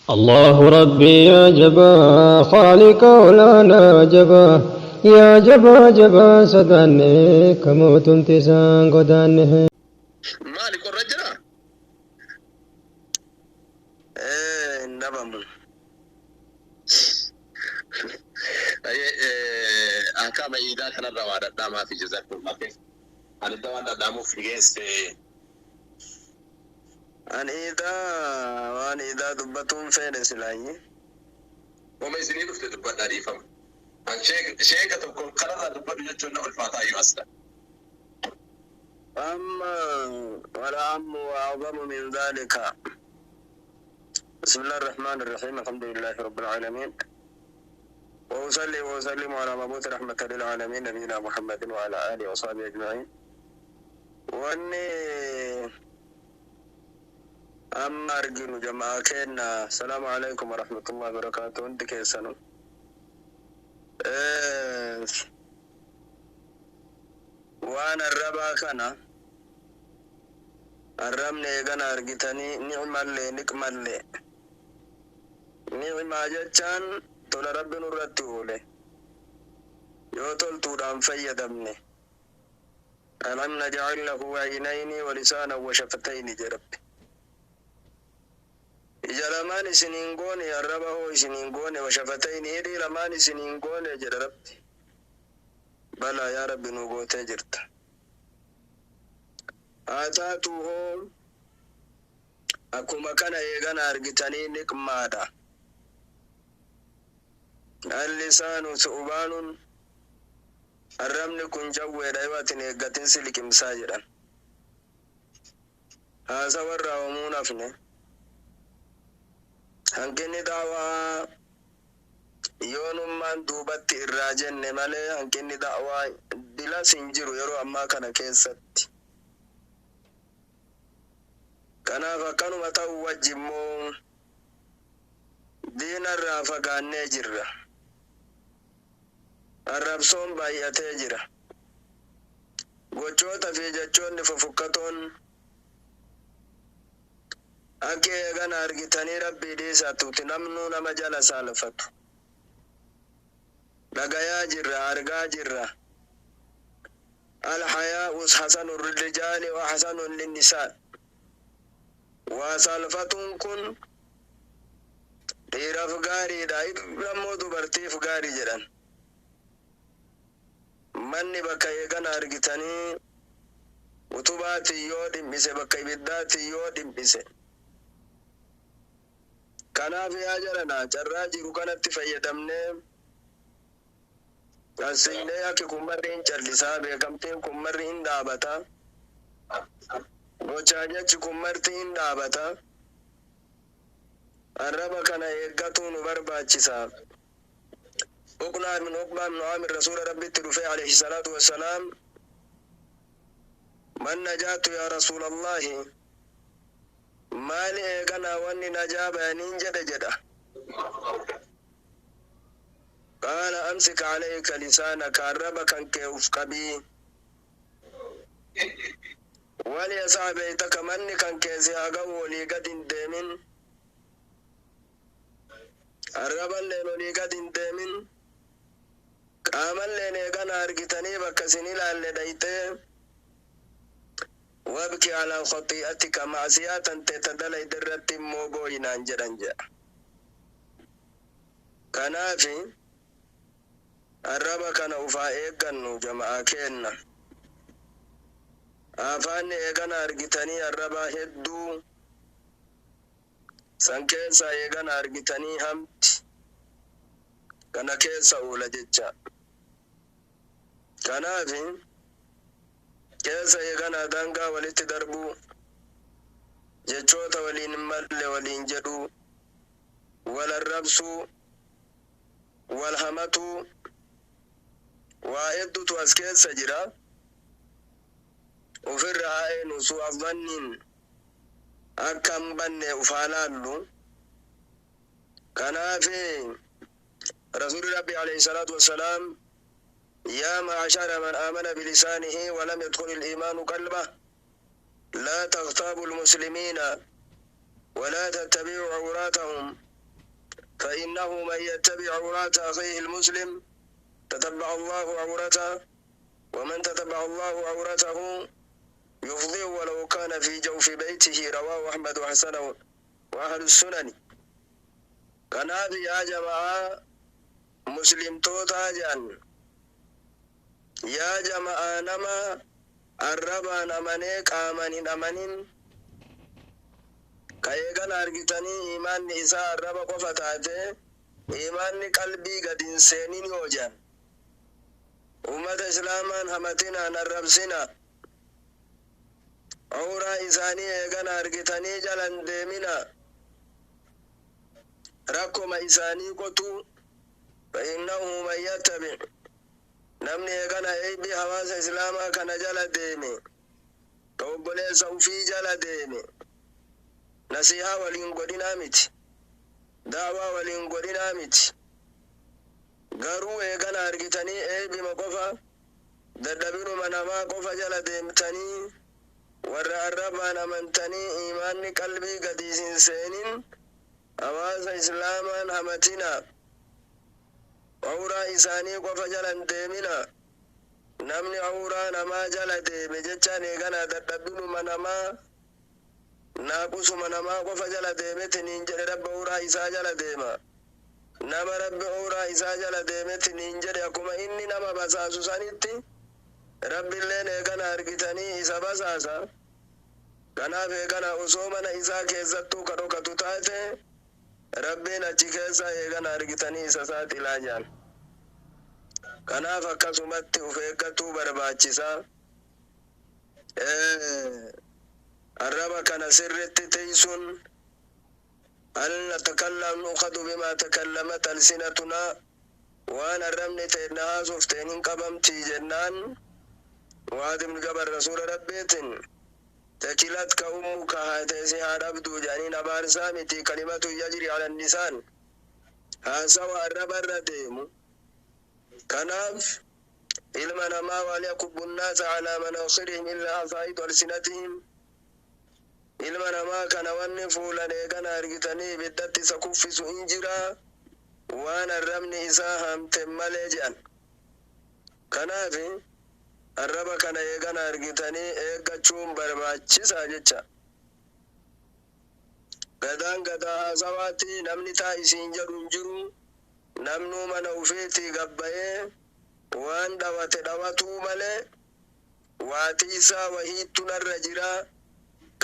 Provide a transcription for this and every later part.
Allahu Rabbi yaa jabaa Khaaliqa olaanaa jabaa yaa jabaa jabaa sodaanne ka mootumti isaan godaanne. Maali qorra jira? Ee hin dhabamu. Ahkaama iidaa kanarra waa dhadhaamaa fi jazakumullah kheer. Ani waan dhadhaamuuf dhigeesse. An iidaa waan iidaa dubbatuun feene silaayyi. Wama isinii dhufte dubbadhaa dhiifama. An sheeka tokko kanarraa dubbadhu jechuun na ulfaataa iyyuu asla. Amma wala ammu wa a'zamu min dhalika. Bismillah ar-Rahman ar-Rahim. Alhamdulillahi Rabbil Alamin. Wa usalli wa usallimu ala mabuuthi rahmatan lil alamin nabiyina Muhammadin wa ala alihi wa sahbihi ajma'in. Wanni amma arginu jamaa keenna, salaamu alaikum wa rahmatullahi wa barakaatuh, hundi keessanu. Waan arrabaa kana arrabni eegana argitanii ni'mallee niqmallee. Ni'maa jechaan tola Rabbi nurratti oole yoo toltuudhaan fayyadamne. Alam naj'al lahu aynayni wa lisaanan wa shafatayni jedhe Rabbi. Ija lamaan isin hin goone, arraba hoo isin hin goone, wa shafatayni hidhii lamaan isin hin goone jedhe Rabbi. Balaa yaa Rabbi nuu gootee jirta. Haa taatuu hoo akkuma kana eegana argitanii niqmaadha. Al-lisaanu su'ubaanun, arrabni kun jawweedha, yoo ati hin eeggatin si liqimsaa jedhan. Haasawa irraa homuu hin hafne. Hanqinni da'waa yoonummaan duubatti irraa jenne malee hanqinni da'waa dilas hin jiru yeroo ammaa kana keessatti. Kanaaf akkanuma ta'uu wajji immoo diina irraa fagaannee jirra. Arrabsoon baay'atee jira. Gochoota fi jechoonni fofokkatoon akki eegana argitanii Rabbii dhiisaatuuti namnuu nama jala saalfatu. Dhagayaa jirra, argaa jirra. Al-hayaa'us hasanun lirrijaali wa hasanun linnisaa. Waa saalfatuun kun dhiiraf gaariidha, irra immoo dubartiif gaarii jedhan. Manni bakka eegana argitanii utubaatiin yoo dhim'ise, bakka ibiddaatiin yoo dhim'ise. Kanaaf yaa jarana, carraa jiru kanatti fayyadamnee as siqnee akki kun marri hin callisa, beekamtiin kun marri hin dhaabata, gochaa jechi kun marti hin dhaabata. Arraba kana eeggatuu nu barbaachisa. Uqbaa ibnu Aamir Rasuula Rabbitti dhufee alayhi salaatu wassalaam, Man najaatu yaa Rasuulallaahi, maali eeganaa wanni najaa bayaniin jedhe jedha. Qaala amsik alayka lisaanaka, arraba kan kee uf qabii. Walyasa'a beeytaka, manni kan kee si haa ga'u, olii gad hin deemin. Arraballeen olii gad hin deemin. Qaamalleen eegana argitanii bakka sin ilaalle dhayxee, wabki alaa khaxii'atika, ma'siyaa tantee ta dalayde irratti immoo booyi naan jedhan jedha. Kanaafi arraba kana uf haa eeggannu jama'aa keenna. Aafaanni eegana argitanii arrabaa hedduu. San keessaa eegana argitanii hamti kana keessa oola jecha. Kanaafi keessa eeganaa daangaa walitti darbuu, jechoota waliin hin malle waliin jedhuu, wal arrabsuu, wal hamatuu, waa heddutu as keessa jira. Ufirra haa eenu su'a dhanniin akka hin banne uf haa laallu. Kanaafi Rasuulli Rabbii aleyhi salaatu wassalaam, Yaa ma'ashara man aamana bilisaanihi wa lam yadkhulil iimaanu qalbah, laa taghtaabu almuslimiina wa laa tattabi'uu awraatahum. فإنه من يتبع عورات أخيه المسلم تتبع الله عورته، ومن تتبع الله عورته يفضيه ولو كان في جوف بيته. رواه أحمد وحسنه وأهل السنن. Kanaaf yaa jamaa muslimtootaa jedhan, yaa jamaa nama arrabaan amanee qaaman hin amanin, ka eegala argitanii imaanni isaa arraba qofa taate, imaanni qalbii gad hin seenin yoo jedhan, ummata islaamaan hamatinaan arrabsina, awraa isaanii eegana argitanii jalan deemina, rakkoma isaanii qotuu. فإنه من يتبع, namni eegana eeybi hawaasa islaamaa kana jala deeme, ka obboleessa ufii jala deeme, nasihaa waliin godhinaa miti, daawaa waliin godhinaa miti, garuu eegana argitanii eebima qofa, dadhabinuma namaa qofa jala deemtanii, warra arrabaan amantanii imaanni qalbii gadi isin seenin, hawaasa islaamaan hamatina, awraa isaanii qofa jalan deemina. Namni awraa namaa jala deeme jechaan eegana dadhabinuma namaa, naaqusuma namaa qofa jala deemetiniin jedhe, Rabbi awraa isaa jala deema. Nama Rabbi awraa isaa jala deemetiniin jedhe, akkuma inni nama basaasu sanitti Rabbiilleen eegana argitanii isa basaasa. Kanaaf eegana osoo mana isaa keessattuu ka dhokatu taate, Rabbiin achi keessa eegana argitanii isa saaxilaa jaan. Kanaaf akkasumatti uf eeggatuu barbaachisa. Arraba kana sirritti tiisuun hal natakallam nuqadu bimaa takallamat alsinatunaa, waan arrabni teenna haasofteen hin qabamtii jennaan, Mu'aad ibnu Jabal Rasuula Rabbiitiin "Takilatka ummuka", haatee haa dhabduu jedhaniin. Abaarsaa miti, kalimatu yajri ala lisaan, haasawa arraba irra deemu. Kanaaf ilma namaa wal yakubbu nnaasa calaa manaasirihim illaa hasaa'idu alsinatihim. Ilma namaa kana wanni fuulan eegana argitanii ibiddatti isa kuffisu hin jira waan arrabni isaa haamte malee jedhan. Kanaaf arraba kana eegana argitanii eeggachuun barbaachisaa jecha. Gadaan gadaa haasawaatti namni taa isiin jedhu hin jiru. Namnuu mana ufiitii gabbayee waan dhawate dhawatuu malee, waatii isaa wahiittu narra jira,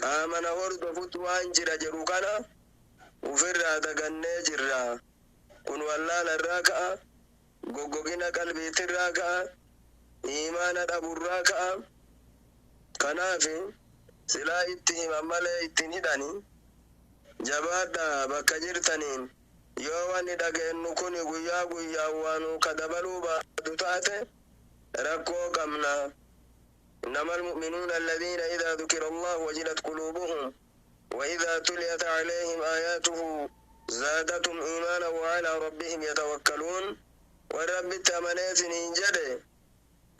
qaama na hordofutu waan jira jedhu kana ufirraa dagannee jirra. Kun wallaala irraa ka'a, goggogina qalbiitirraa ka'a, imaana dhaburraa ka'a. Kanaaf silaa itti himan malee ittiin hidhani. Jabaadha bakka jirtaniin. Yoo wanni dhageennu kun guyyaa guyyaa waanuu ka dabaluu baatu taate, rakkoo qabna. إنما المؤمنون الذين إذا ذكر الله وجلت قلوبهم وإذا تليت عليهم آياته زادتهم إيمانا وعلى ربهم يتوكلون. والرب تمنيت إنجده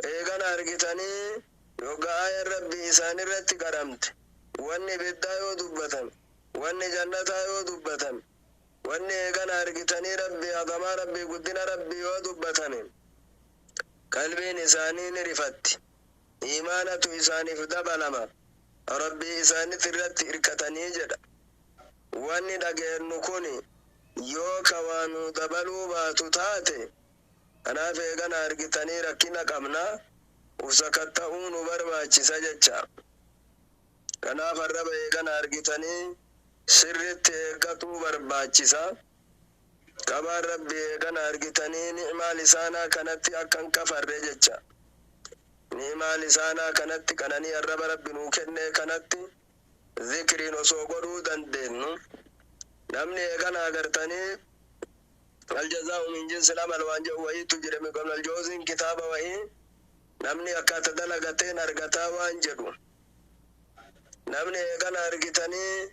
eegana argitanii yogga ayan Rabbi isaan irratti qaramte, wanni ibiddaa yoo dubbatan, wanni jannataa yoo dubbatan, wanni eegana argitanii Rabbi adamaa Rabbi, guddina Rabbi yoo dubbatane, qalbiin isaanii ni rifatti, imaanatu isaaniif dabalama, Rabbii isaanitti irratti irkatanii jedha. Wanni dhageennu kun yoo kawaanuu dabaluu baatu taate, kanaaf eegana argitanii rakkina qabna, uf sakatta'uu nu barbaachisa jecha. Kanaaf arraba eegana argitanii sirritti eeggatuu barbaachisa. Qabaan Rabbi eegana argitanii ni'maa lisaanaa kanatti akkan kafarre jecha. Ni'maa lisaanaa kanatti, qananii arraba Rabbi nuu kennee kanatti zikriin osoo godhuu dandeenyu, namni eegana agartanii "الجزاء من جنس العمل" waan jedhu wahiitu jire. Ibn Aljawziin kitaaba wahii, namni akkaata dalagateen argataa waan jedhu. Namni eegana argitanii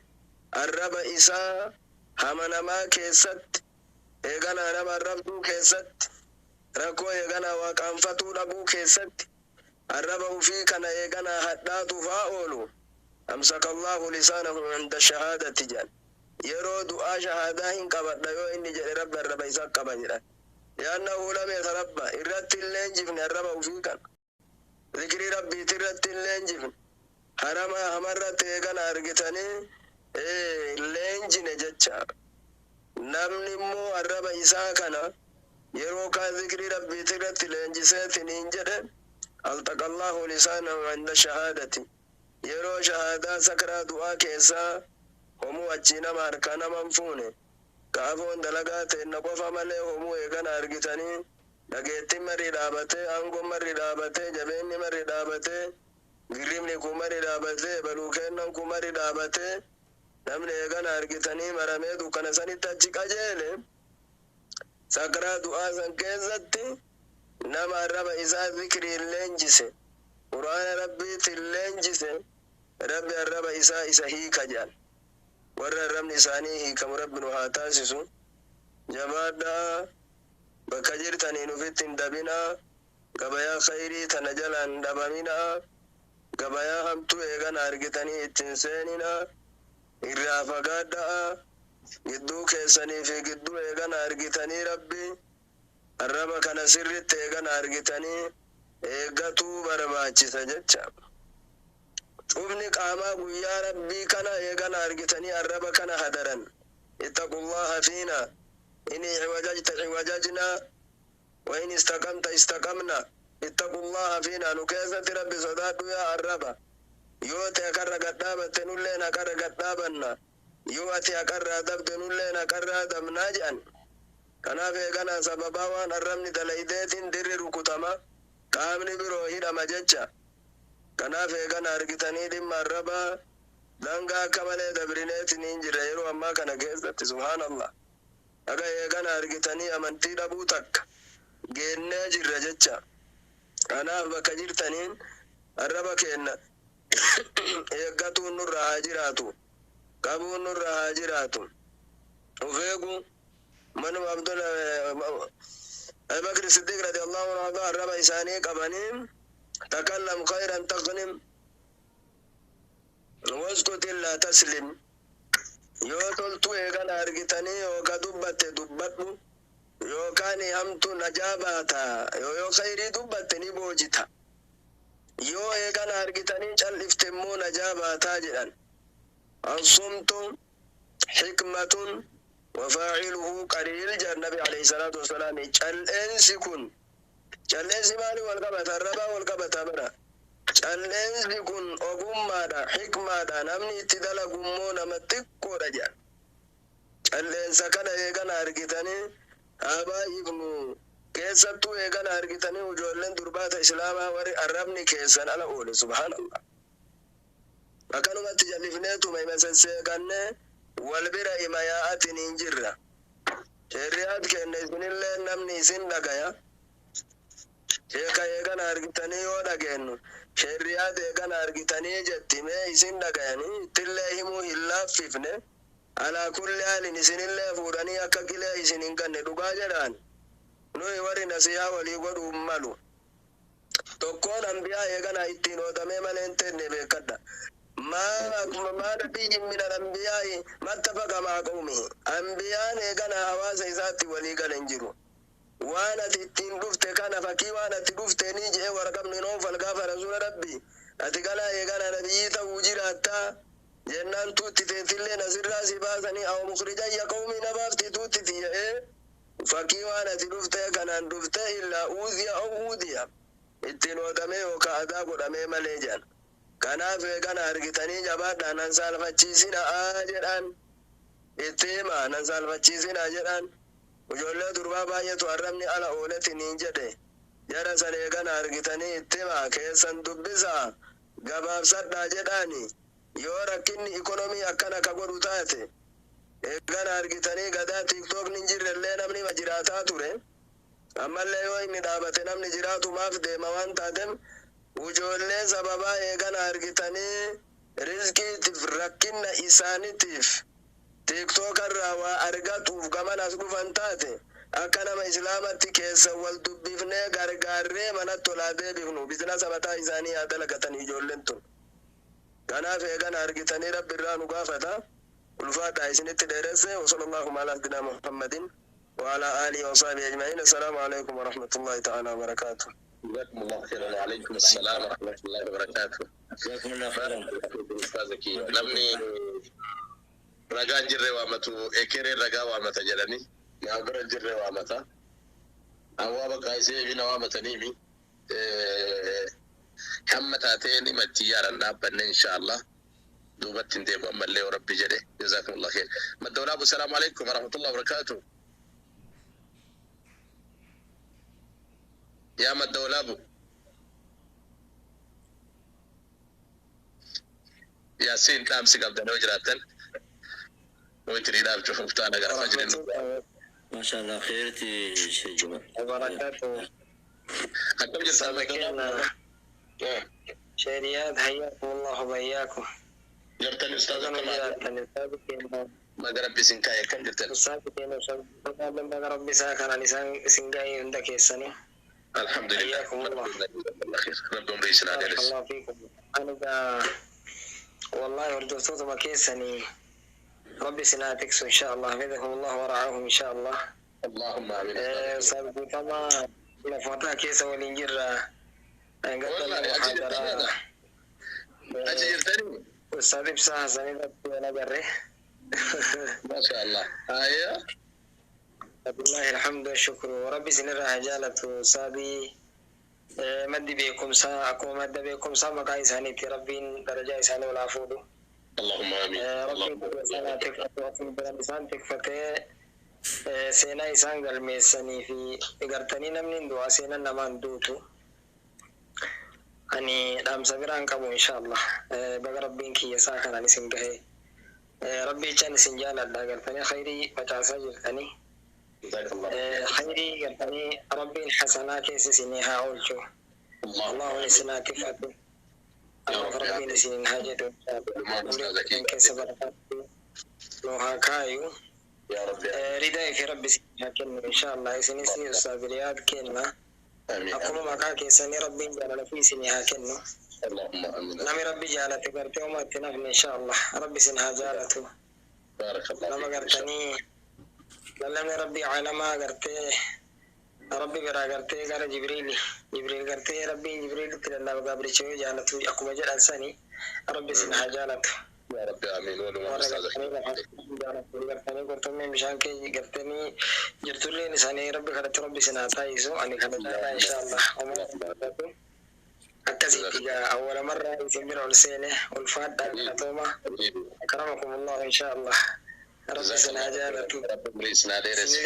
arraba isaa hamanamaa keessatti, eegana nama arrabduu keessatti, rakkoo eegana waaqaanfatuu dhabuu keessatti, arraba ufii kana eegana hadhaatuuf haa oolu, "أمسك الله لسانه عند الشهادة" jedhan. Yeroo du'aa shahaadaa hin qabadha yoo inni jedhe, Rabbi arraba isa qaba jedhan. Li'annahu lam yatarabba, irratti hin leenjifne arraba ufii kana. Zikrii Rabbiiti irratti hin leenjifne. Harama hamarratti eegana argitanii leenjine jecha. Namni immoo arraba isaa kana yeroo kaan zikrii Rabbiiti irratti leenjiseetiniin jedhe, altaqallahu lisaanahu inda shahaadati, yeroo shahaadaa sakraa du'aa keessaa homuu achii nama harkaa nama hin fuune. Kaafoon dalagaa teenna qofa malee homuu eegana argitanii dhageettiin marri dhaabatee, aangoon marri dhaabatee, jabeenni marri dhaabatee, girribni kun marri dhaabatee, baluu kennan kun marri dhaabatee, namni eegana argitanii maramee dukkana sanitti achi qajeele. Sakraa du'aa san keessatti nama arraba isaa zikriin leenjise, Qur'aana Rabbiitiin leenjise, Rabbi arraba isaa isa hiika jedhan. Warra arrabni isaanii hiikamu Rabbi nu haa taasisu. Jabaadhaa, bakka jirtaniin ufitti hin dabinaa, gabayaa khayrii tana jalaan dhabaminaa, gabayaa hamtuu eegana argitanii ittiin seeninaa, irraa fagaadhaa. Gidduu keessanii fi gidduu eegana argitanii Rabbi arraba kana sirritti eegana argitanii eeggatuu barbaachisa jecha. Cufni qaamaa guyyaa Rabbii kana eegana argitanii arraba kana hadaran. Ittaqullaha fiina, in icwajajta icwajajna wa in istaqamta istaqamna. Ittaqullaha fiina, nu keessatti Rabbi sodaadhu yaa arraba. Yoo ati haqarra gadhaabatte, nulleen haqarra gadhaabanna. Yoo ati haqarraa dabde, nulleen haqarraa dabnaa jedhan. Kanaaf eeganaa sababaa waan arrabni dalaydeetiin dirri rukutama, qaamni biroo hidhama jecha. Kanaaf eegana argitanii dhimma arrabaa dangaa akka malee dabrineetiin jirra yeroo ammaa kana keessatti. Subhaanallah, haga eegana argitanii amantii dhabuu takka geennee jirra jecha. Kanaaf bakka jirtaniin arraba keenna eeggatuun nurra haa jiraatu, qabuun nurra haa jiraatu, uf eegu. Manuma Abdul Abubakr Siddiq radiyallahu anhu arraba isaanii qabanii, takallam khayran taqnim waskut illaa taslim. Yoo toltu eegana argitanii yooka dubbatte dubbadhu, yookaan hamtu najaa baata. Yoo khayrii dubbatte ni boojita, yoo eegana argitanii cal'ifte immoo najaa baataa jedhan. Assumtu xikmatun wafaaciluhu qaliil jedhan Nabi alayhi salaatu wasalaam. Cal'eensi kun, cal'eensi maali wal qabata? Arrabaa wal qabata bara. Cal'eensi kun ogummaadha, xikmaadha, namni itti dalagu immoo nama xiqqoodha jedhan. Cal'eensa kana eegana argitanii haa baay'ifnu. Keessattuu eegana argitanii ijoolleen durbaata Islaamaa warri arrabni keessan ala oole, subhaanallah, akkanumatti jal'ifneetuma ima sesseeqanne wal bira ima yaa'atin hin jirra. Sheriyaat kenne isinillee namni isin dhagaya. Sheeka eegana argitanii yoo dhageennu sheriyaat eegana argitanii jetti mee isin dhagayanii ittillee himuu hin laaffifne. Alaa kulli haalin isinillee fuudhanii akka qilee isin hin ganne. Dhugaa jedhaan, nuyi warri nasihaa walii godhuun malu tokkoon ambiyaa eegana ittiin oodamee malee hin teenne. Beekadha, maa nabiyyin min alambiyaa'i mattafaqa maa qawmihi. Ambiyaan eegana hawaasa isaatti walii gale hin jiru. Waan ati ittiin dhufte kana, fakkii waan ati dhufte ni je'e warqabni Noofal gaafa rasuula Rabbi ati galaa eegana nabiyyii ta'uu jiraattaa jennaan, tuutti teetillee nasirraa si baasanii aw mukhrijayya qawmii na baafti tuutti tiya'ee fakkii waan ati dhufte kanaan dhufte illaa uuziya aw uudiya, ittiin oodamee yookaan adaa godhamee malee jedhan. Kanaaf eegana argitanii jabaadhaa, nan saalfachiisina aa jedhan, itti hima, nan saalfachiisina jedhan. Ijoollee durbaa baay'eetu arrabni ala ooletin hin jedhe. Jara san eegana argitanii itti hima, keessan dubbisaa, gabaabsadhaa jedhaani. Yoo rakkinni ikonomii akkana ka godhu taate, eegana argitanii gadaa TikTokni hin jirrellee namni ma jiraataa ture. Ammallee yoo inni dhaabate namni jiraatu maaf deema waan taateef, ijoollee sababaa eegana argitanii rizqiitiif rakkinna isaanitiif TikTokarraa waa argatuuf gaman as dhufan taate, akka nama Islaamatti keessa wal dubbifnee gargaarree manatti olaa deebifnu. Bizinasa mataa isaanii haa dalagatan ijoolleen tun. Kanaaf eegana argitanii Rabbi irraa nu gaafata. Ulfaadha, isinitti dheeresse. وصلى الله على سيدنا محمد وعلى آله وصحبه أجمعين. السلام عليكم ورحمة الله تعالى وبركاته. جزاكم الله خيرا. وعليكم السلام ورحمة الله وبركاته. جزاكم الله خيرا. Ustaaza kiyya, namni ragaan jirre waamatu, ekereen ragaa waamata jedhani, nama bira jirre waamata. Awwaa bakka isee na waamataniimi hamma taateen himatti yaaran dhaabbanne, insha Allah duubatti hin deebi'u ammallee yoo Rabbi jedhe. جزاكم الله خير. Madda Walaabu, السلام عليكم ورحمة الله وبركاته. Yaa Madda Walaabu, Yaasiin, dhaamsi qabdan yoo jiraattan witiriidhaaf cufuuf taana gara fajriin. ما شاء الله، خيرتي شيخ جمال. وبركاته. Akkam jirtan, Madda Walaabu? شيريات، حياكم الله وبياكم. Jirtan ustaaza kama maga Rabbi isin kaa'e, akkam jirtan? Rabbi isaa kanaan isaan isin ga'ee hunda keessanii. Alhamdulillah. حياكم الله. خير، Rabbi umrii isin haa بارك dheeressu. الله فيكم. أنا والله hordoftootuma keessanii Rabbi isin haa tiksu إن شاء الله. حفظكم الله ورعاهم إن شاء الله. اللهم آمين. Ustaaz Guutamaa lafoota keessa waliin jirra. Wallahi, achi jirtanii achi jirtanii? Ustaaz Ibsaa Hasan irratti wal agarre. ما شاء الله, aya. والله الحمد والشكر. Rabbi isinirraa haa jaalatu. Ustaazii maddi beekumsaa, akkuma madda beekumsaa maqaa isaaniitti Rabbiin darajaa isaanii ol haa fuudhu. اللهم آمين. Rabbiin اللهم isaan haa tikfatu. Biran isaan tikfatee seenaa isaan galmeessanii fi gartanii namni hin du'a, seenaan namaan duutu. Ani dhaamsa biraan qabu, إن شاء الله. Baga Rabbiin kiyya isaa kanaan isin gahe. Rabbi ichaan isin jaaladha, gartanii khayrii facaasaa jirtanii. جزاك الله خير. Khayrii gartanii Rabbiin hasanaa keessa isinii haa oolchu. اللهم Allahun isin haa tikfatu. يا رب. Rabbiin isinin haa jedhu. Ustaaza Umrii keessa barakaatti nu haa kaayu. يا رب. Ridaa fi Rabbi isin haa kennu إن شاء الله. Isinis Ustaaz Riyaad kenna. آمين. Akkuma maqaa keessanii Rabbiin jaalala fi isinii haa kennu. اللهم آمين. Nami Rabbi jaalate gartee homaa itti nafne, إن شاء الله. Rabbi isin haa jaalatu. بارك الله Nama فيك إن شاء الله. gartanii lallabni Rabbi caalamaa gartee Rabbi biraa gartee gara Jibriili. Jibriil gartee Rabbiin Jibriilitti lallaba gabricha yoo jaalatu akkuma jedhan sani, Rabbi isin haa jaalatu. يا رب آمين. Walumaa Warra ustaaza. gartanii lafa gartanii qurxummiin bishaan kee gartanii jirtulleen isaanii Rabbi kadhatti Rabbi isin haa taayisu. Ani kana caalaa إن شاء الله. Akkasitti gaa awwala marra isin bira ol seene, ulfaadhaa, galatooma. أكرمكم الله إن شاء الله. Rabbi isin haa jaalatu. Rabbi umrii isin haa dheeressu.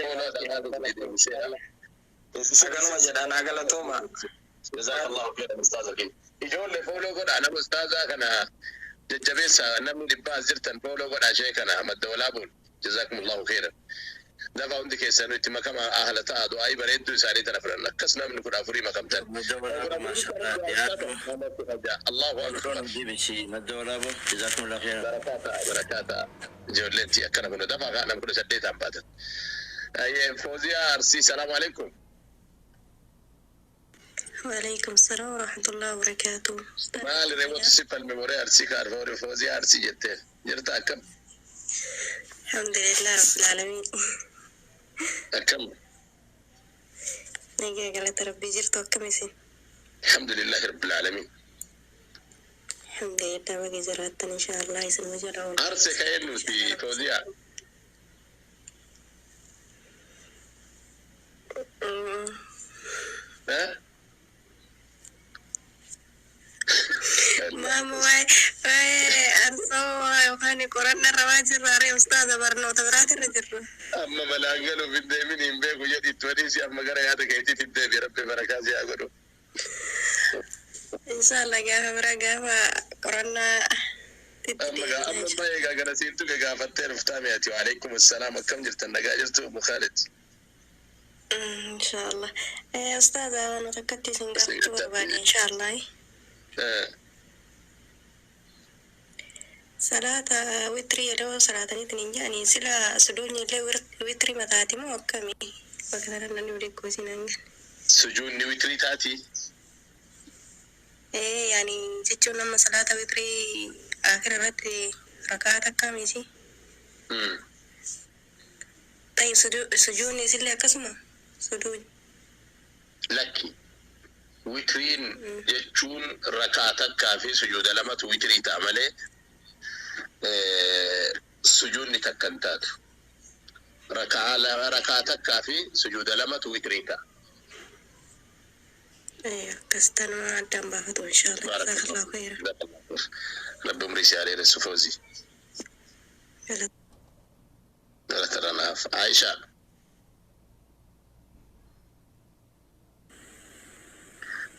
Saganuma jedhaan, haa galatooma. جزاك الله خيرا ustaaza keenya. Ijoollee, follow godhaa, nama ustaazaa kana jajjabeessa. Namni dhibbaa as jirtan follow godhaa ishee kana, Madda Walaabuun. جزاكم الله خيرا. Lafa hundi keessanuu itti makama, ahla ta'a, du'aa'ii bareedduu isaanii tana fudhanna. Akkas namni 14 makamtan. Madda Walaaboo, ما شاء الله, dhiyaadhu. الله أكبر. Deebisi, Madda Walaaboo, جزاكم الله خيرا. Barakaata, barakaata. Ijoolleetti akkana kun dafaa kaa nama 18 baatan. Fooziyaa Arsii, السلام عليكم. وعليكم السلام ورحمة الله وبركاته. Maali reemotu si falme moree Arsii kaarfa Fooziyaa Arsii jettee jirta, akkam? الحمد لله رب العالمين. Akkam? Nagaa, galata Rabbii. Jirtu, akkam isin? الحمد لله رب العالمين. الحمد لله, baga jiraattan إن شاء الله isin wajjin oolu. Arsee ka eenyuti, Fooziyaa? Eh? Maama, waa'ee arsoo yookaan qorannaa irra waa jirra aree ustaaza, barnoota biraati irra jirra. Amma malaan galuuf hin deemin, hin beeku jedhitti wadiisi, amma gara yaada keetiitti hin deebi. Rabbi barakaa si haa godhu. إن شاء الله gaafa bira gaafa qorannaa itti Amma gaa deebina. Amma amma egaa gara siittu gaafattee dhuftaa mi'ati. وعليكم السلام, akkam jirtan, nagaa jirtu, Mukaalid? إن شاء الله. Ustaaza, waan takkatti isin gaafachuu barbaade إن شاء الله. Salaata witrii yeroo salaataniitiin hin jedhanii sila suduunyi illee witrii mataati moo akkami? Bakka kana namni beekuu isin hangan. Sujuunni witrii taati. Ee, yaani jechuun amma salaata witrii akira irratti rakaa takkaamisi. Tayyib sujuudni isillee akkasuma sujuud. Lakki. Witriin jechuun rakaa takkaa fi sujuuda lamatu witrii ta'a malee sujuudni takka hin taatu. Rakaa lama rakaa takkaa fi sujuuda lamatu witrii ta'a. Akkas tanuma addaan baafatu inshaallah. Jazakallahu khayran. Rabbi umrii si haa dheeressu Fawzii. Galata dhanaaf. Aisha.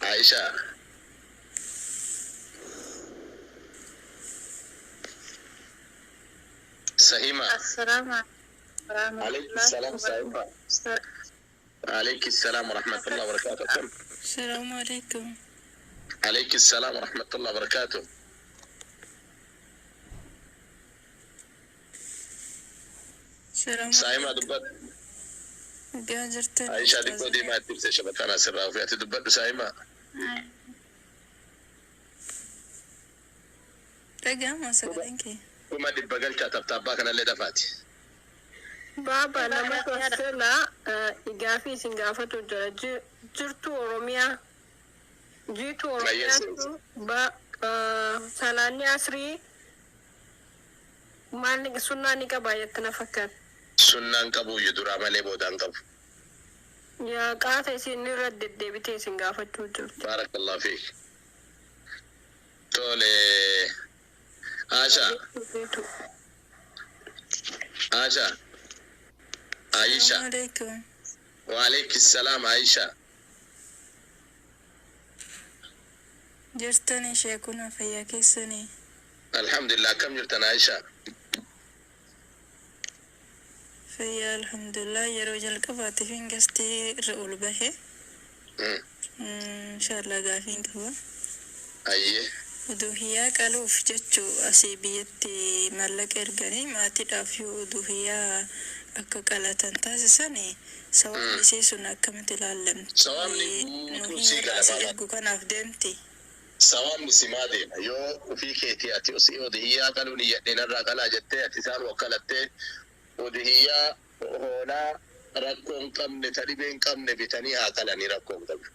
Aisha. Sahima. السلام ورحمة عليك الله السلام سahima. عليك السلام ورحمة الله وبركاته. السلام عليكم. عليك السلام ورحمة الله وبركاته. السلام Saahima عليكم. dubbadhu. Nagaa jirtan Aisha xiqqoo ustaaza. deemaa itti ibsee shabakaan asirraa ofii ati dubbadhu Saahima. Dhaga'ama sagaleen kee. 100,000 galchaa tabtaabbaa kanallee dafaati. Baaba namatu as jala gaafii isin gaafatu jira. Jirtu Oromiyaa. Jiitu Oromiyaatu ba salaanni asrii maal sunnaa ni qaba jette na fakkaata. Sunnaan qabuyyuu duraa malee boodaan qabu. Yaa qaata isin irra deddeebitee isin gaafachuu jirtu. Baarakallahu fiik. Tole. Aasha. Jiitu. Aasha. Aisha. السلام عليكم. وعليك السلام Aisha. Jirtani sheekuna fayyaa keessanii. Alhamdulillah akkam jirtan Aisha? Fayyaa alhamdulillah yeroo jalqabaatiif hingastii irra ol bahe. Inshaallah gaafiin qaba. Ayyee. Uduhiyyaa qaluuf jechuu asii biyyatti maallaqa erganii maatiidhaaf yoo uduhiyyaa akka qalatan taasisan sawaabni isii sun akkamitti ilaallamti? Sawaabni guutuun Nuhi sii warra asii gala ergu kanaaf deemti. Sawaabni simaa deema. Yoo ofii keetii ati osii udhiyyaa qaluu niyyadhee narraa qalaa jettee ati isaan wakkalattee udhiyyaa hoolaa rakkoo hin qabne ta dhibee hin qabne bitanii haa qalanii rakkoo hin qabne.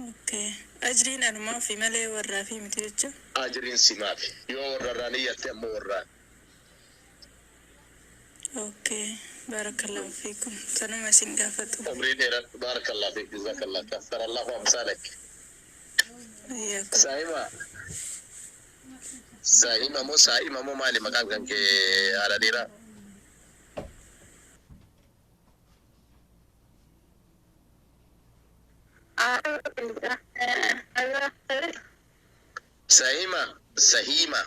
Okay. Ajriin anumaa fi malee warraa fi miti jechuun. Ajriin simaafi. Yoo warrarraa niyyatte ammoo warraan. Okay. Barakallahu fiikum. Sanuma isin gaafatu. Umrii dheeradhu. Baarakallahu fiik. Jazakallah. Kasarallahu amsaalak. Iyyakum. Saahima. Saahima moo saa'ima moo maali maqaan kan kee haadha dhiiraa? Sahima. Sahima.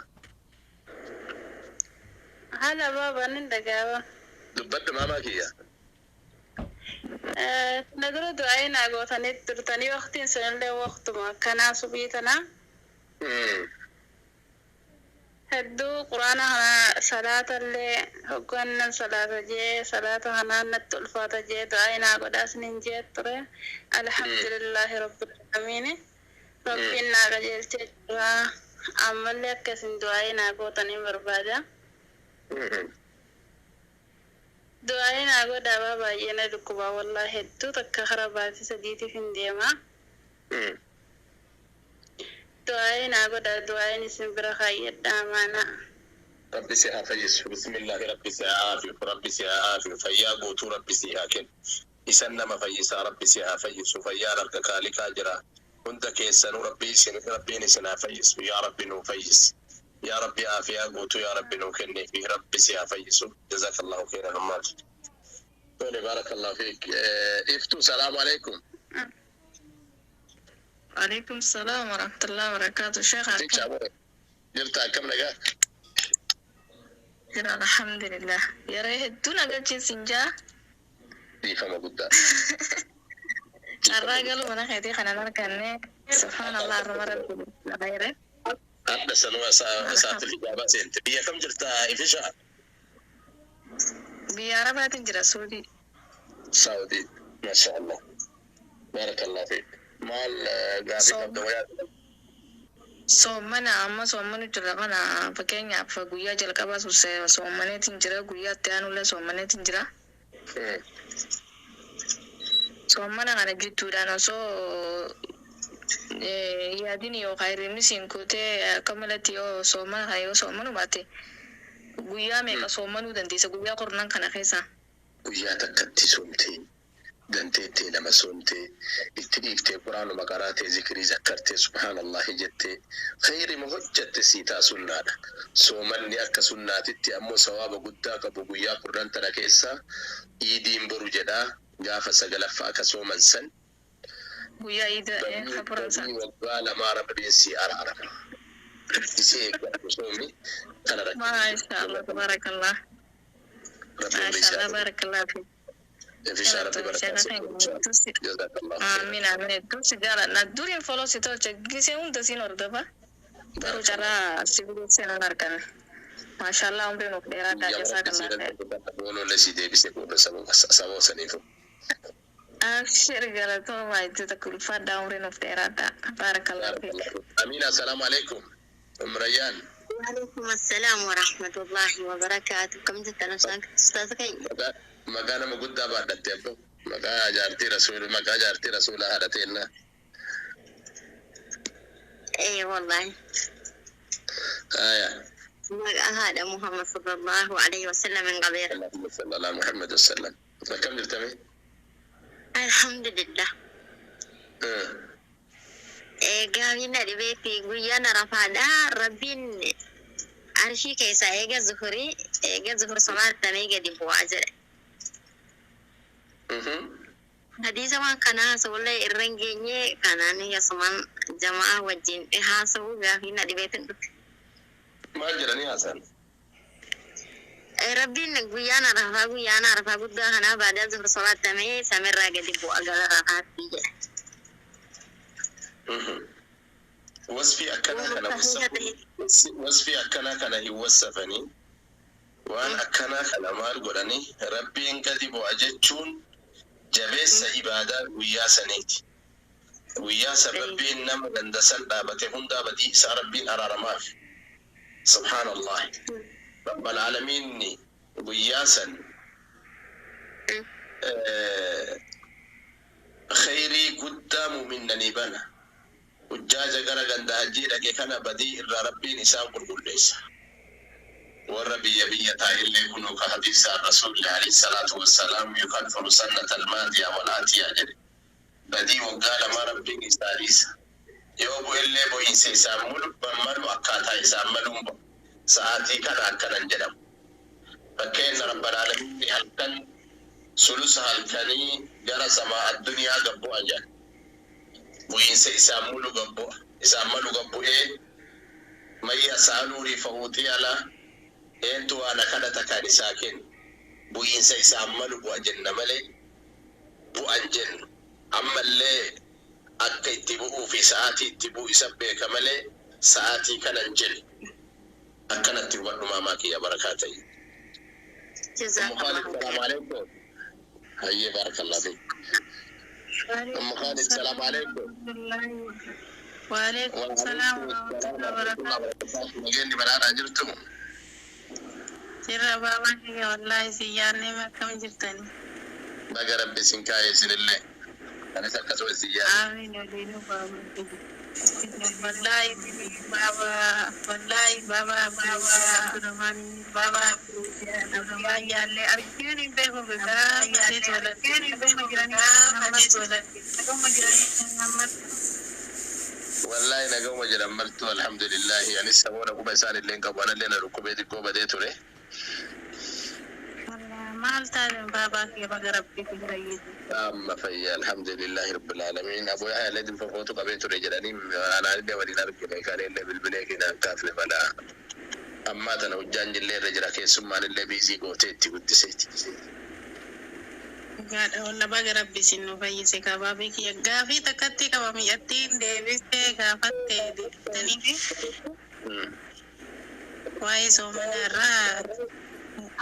Hala baaba nin dhagaaba. Dubbadhu maamaa kiyya. Na dura du'aa naa gootanii turtanii waqtiin sunillee waqtuma akkanaa subii tanaa. Hedduu quraana kana salaatallee hoggannan salaata jee salaata kanaan natti ulfaata jee du'aa naa godhaas nin jee ture. Alhamdulillahi rabbil aalamiin. Rabbiin naa qajeelchee jira. Ammallee akkasin du'aa naa gootanii barbaada. Du'aa naa godhaa baay'ee na dhukkubaa wallaahi hedduu takka karaa baatii sadiitiif hin deemaa. Du'aa naa godhaa du'aan isin bira kaayyadhaa amaanaa. Rabbi si haa fayyisu. Bismillahi rabbi si haa aafiyu. Rabbi si haa aafiyu. Fayyaa guutuu rabbi si haa kennu. Isan nama fayyisaa rabbi si haa fayyisu. Fayyaan harka kaaliqaa jira. Hunda keessanuu rabbi isin rabbiin isin haa fayyisu. Yaa rabbi nuu fayyisi. Yaa rabbi aafiyaa guutuu yaa rabbi nuu kenniifi rabbi si haa fayyisu. Jazakallahu khairan ammaati. Tole barakallahu fiik. Iftuu salaamu alaikum. وعليكم السلام ورحمة الله وبركاته شيخ Jecha أكرم. aboo. Jirta akkam nagaa? الحمد لله يا ريت دون أقل سنجا. Dhiifama guddaa. Carraa galuu mana keetii kana arganne subhaanallah arruma rabbi khayre. Hadda sanuma sa'aatil ijaabaa seente. Biyya kam jirta Ifisha? Biyya Arabaatiin jira Suudii. Saudi. Masha Allah. Barakallahu fiik. Maal gaafii qabda wayaa? Soomana amma soomanu jira kana fakkeenyaaf guyyaa jalqabaa soomaneetiin jira, guyyaa itti aanullee soomaneetiin jira. Soomana kana jidduudhaan osoo yaadin yookaan hirribni siin kutee akka malatti yoo soomana kana yoo soomanu baate, guyyaa meeqa soomanuu dandeessa guyyaa 10n kana keessa? Guyyaa takkatti soomtee, danteettee lama soomtee, itti dhiiftee, quraanuma qaraatee, zikrii zakkartee, subhaanallahi jettee, khayrima hojjatte sii ta'a, sunnaadha. Soomanni akka sunnaatitti ammoo sawaaba guddaa qabu guyyaa 10 tana keessa iidiin boru jedhaa gaafa sagalaffaa ka sooman san Guyyaa iida hafuran san. Badii waggaa 2 rabbiin sii araarama. Isii eeggadhu, soomi kana rakkina. Maasha Allah, tabarakallah. Rabbi umrii Maasha si Allah, haa barakallah fi. Ifishaa rabbi barakaa si godhu. Jazakallahu khairan. Amiin, amiin. Dursi jaaladha. Duriin follow si tolche, gisee hunda siin hordofa. Garuu carraa si biroo seenan argame. Maasha Allah, umrii nuuf dheeraadhaa. Guyyaa rabbi si Jazakallah khair. irratti booloolee si deebise booda sababa sababa saniifu. Abshir, galatooma, itti takka ulfaadhaa, umrii nuuf dheeraadhaa. Barakallah fiik. Amiin, assalaamu alaikum. Umrayyaan. وعليكم السلام ورحمة الله وبركاته. كم تتنسى أستاذ كي؟ Maqaa nama guddaa baadhatte abbo. Maqaa jaartii rasuul, maqaa jaartii rasuulaa haadhateenna. إيه والله. Aya. هذا محمد صلى الله عليه وسلم من قبيل. اللهم صل على محمد وسلم. Akkam jirtame? الحمد لله. إيه gaafina dhibeetti guyyaan Arafaadha. Rabbiin arshii keessaa eega zuhurii, eega zuhur solaatamee gadi bu'aa jedhe. Hadiisa waan kana haasawullee irra hin geenye, kanaan asumaan jamaa wajjin haasawuu gaafina dhibeetin dhufe. Maal jedhanii haasa'an? Rabbiin guyyaan Arafaa, guyyaan Arafaa guddaa kanaa baadaa zuhur solaatamee samirraa gadi bu'a gara Arafaatti jedhe. Wasfii akkanaa kana wasfii akkanaa kana hin wassafanii, waan akkanaa kana maal godhanii, rabbiin gadi bu'a jechuun jabeessa ibaadaa guyyaa saniiti. Guyyaa san rabbiin nama gandasan dhaabate hundaa badii isaa rabbiin araaramaaf. Subhaanallah. Rabbal aalamiinni guyyaa san khayrii guddaa mu'minnanii bana. Hujjaaja gara ganda hajjii dhaqe kana badii irraa rabbiin isaan qulqulleessa. Warra biyya biyya taa'ellee kunuu ka hadiisa rasuulli alayhi salaatu wassalaam yukaffiru sannata almaadiya wal aatiya jedhe. Badii waggaa 2 rabbiin isaa dhiisa. Yoo bu'ellee bu'iinsa isaan mulu malu akkaataa isaan maluun bu'a. Sa'aatii kana akkanan jedhamu. Fakkeenya rabbal aalamiin halkan sulusa halkanii gara samaa addunyaa gabbu'a jedha. Bu'iinsa isaan mulu gabbu'a. Isaan malu gabbu'ee mayya saaluurii fa'uutii alaa eentu waan kadhata kan isaa kennu. Bu'iinsa isaan malu bu'a jenna malee bu'an jennu. Ammallee akka itti bu'uu fi sa'aatii itti bu'u isa beeka malee sa'aatii kanan jennu. Akkanatti hubadhu, maamaa kiyya, barakaa ta'i. Ummu Khalid, salaamu alaikum. Hayyee, barakallah fiik. Ummu Khalid, salaamu alaikum. وعليكم السلام ورحمة الله وبركاته. Nageenyi badhaadhaa jirtu. Jirra baabaa kiyya, wallaahi si yaadne, akkam jirtani? Baga rabbi isin kaa'e isinillee. Anis akkasuma isin yaadne. Amiin, waliinuu baabaa kiyya. Wallaahi baaba, wallaahi baaba, baaba Abdurrahmaan, baaba Abdurrahmaan yaallee argeen hin beeku, gaafa tolan hin beeku jiranii ammas tolan jiranii ammas. Wallaahi naguma jedhan martuu, alhamdulillahi. Anis saboota quba isaan illee hin qabu, anallee na dhukkubee xiqqoo badee ture. Maal taate baabaa kiyya? Baga rabbii kun fayyise. Amma fayya, alhamdulillahi rabbil alamin. Abu Yahya illee dinfafootu qabee ture jedhanii, anaan waliin argine, kan illee bilbilee kinaan kaafne balaa. Ammaa tana hojjaan jillee irra jira, keessummaan illee busy gootee itti guddiseeti. Dhugaadha walla, baga rabbi isin nu fayyise. Kabaabii kiyya, gaafii takkatti qaba, mi'attiin deebistee gaafatte deebitanii fi waa'ee soomana irraa.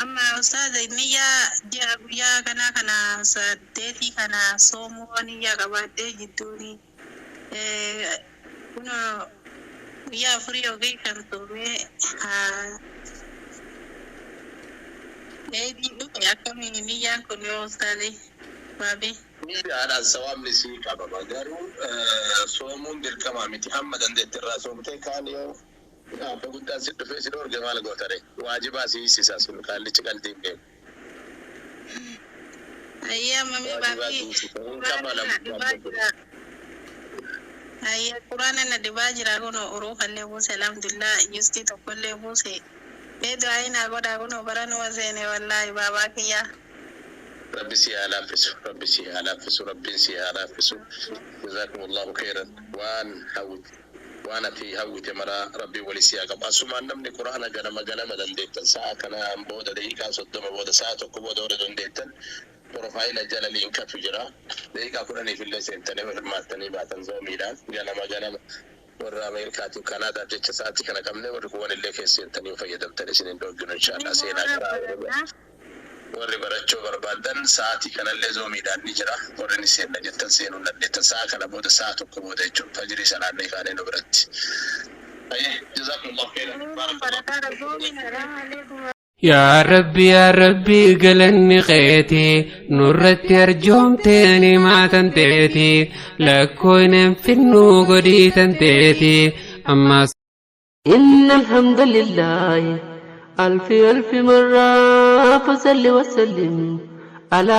Amma ustaaza, niyyaa ji'a guyyaa kanaa kana 8 kana soomuu niyyaa qabaadhee jidduuni kun Guyyaa afurii yookiin kan soomee haa eedii dhufe akkamiin niyyaan kun yoo ustaazii baabii. Niyyaadhaan sawaabni sii qabama garuu soomuun dirqamaa miti hamma dandeetti irraa soomtee kaan yoo abba guddaan si dhufee si dhoorge maal gootare waajibaa si hiisisa sun kaallichi qalbii hin beeku. Ayyaa mamee Waajibaa si baabii hiisisa hin quraana na kafalamu dhibaa jira. Ayyaa quraana na dhibaa jira kun uruufallee buuse alhamdulillah justii tokkollee buuse. Mee du'aa naa godhaa kun baranuma seene wallaahi baabaa kiyyaa. Rabbi si haa laaffisu, Rabbi si haa laaffisu, Rabbiin si haa laaffisu. Jazakumullahu khairan. Waan hawwite, waan ati hawwite maraa Rabbiin wali si haa qabu. Asumaan namni Qur'aana ganama ganama dandeettan sa'a kanaan booda daqiiqaa 30 booda sa'a tokko booda warra dandeettan profaayila jala liinkatu jira. Daqiiqaa 10f illee seentanii hirmaattanii baatan zoomiidhaan ganama ganama warra Ameerikaatiif Kanaadaaf jecha sa'aatii kana qabne warri kuwwan illee keessa seentanii fayyadamtan isin hin dhogginu inshaallah seenaa karaa warri barachuu barbaadan sa'aatii kanallee zoomiidhaan ni jira. Warri ni seenna jettan seenuu hin dandeettan. Sa'a kana booda sa'a tokko booda jechuudha. Fajrii salaannee kaanee nu biratti. Ayyee jazakumullahu khairan. Barakallahu. Yaa Rabbi yaa Rabbi galanni keeti nurratti arjoomtee nimaa tanteeti lakkooynen finnuu godhii tanteeti ammaas. إن الحمد لله ألف ألف مرة فصل وسلم على